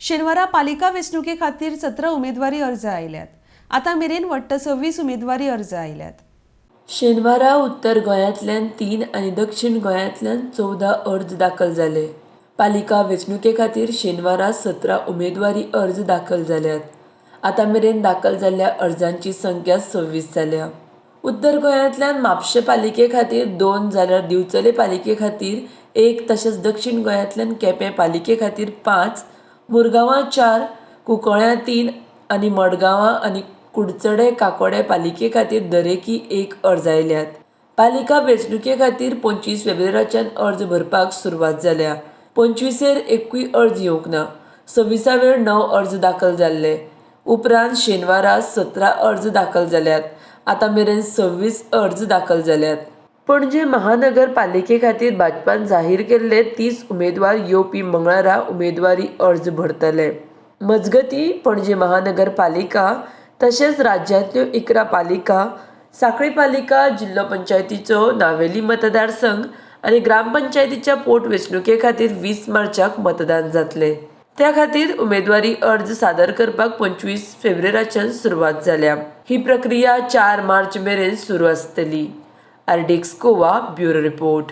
शेनवारा पालिका वेंचणुके खातीर 17 उमेदवारी अर्ज आयल्यात. आतां मेरेन वट्ट 26 उमेदवारी अर्ज आयल्यात. शेनवारा उत्तर गोंयांतल्यान 3 आनी दक्षिण गोंयांतल्यान 14 अर्ज दाखल जाले. पालिका वेंचणुके खातीर शेनवारा 17 उमेदवारी अर्ज दाखल जाल्यात. आतां मेरेन दाखल जाल्ल्या अर्जांची संख्या 26 जाल्या. उत्तर गोंयांतल्यान म्हापशें पालिके खातीर 2 जाल्यार दिवचले पालिके खातीर 1 तशेंच दक्षिण गोंयांतल्यान केपें पालिके खातीर 5, मुरगांवां 4, कुंकळ्यां 3 आनी मडगांवां आनी कुडचडे काकोडे पालिके खातीर दरेकी 1 अर्ज आयल्यात. पालिका वेंचणुके खातीर 25 फेब्रुवारीच्यान अर्ज भरपाक सुरवात जाल्या. 25 एकूय अर्ज येवंक ना. 26 वेळ 9 अर्ज दाखल जाल्ले. उपरांत शेनवारा 17 अर्ज दाखल जाल्यात. आतां मेरेन 26 अर्ज दाखल जाल्यात. पणजे महानगरपालिके खातीर भाजपान जाहीर केल्ले 30 उमेदवार येवपी मंगळारा उमेदवारी अर्ज भरतले. मजगतीं, पणजे महानगरपालिका तशेंच राज्यांतल्यो 11 पालिका, सांखळी पालिका, जिल्लो पंचायतीचो नावेली मतदारसंघ आनी ग्रामपंचायतीच्या पोट वेंचणुके खातीर 20 मार्चाक मतदान जातलें. त्या खातीर उमेदवारी अर्ज सादर करपाक 25 फेब्रुवारीच्यान सुरवात जाल्या. ही प्रक्रिया 4 मार्च मेरेन सुरू आसतली. RDX Goa bureau report.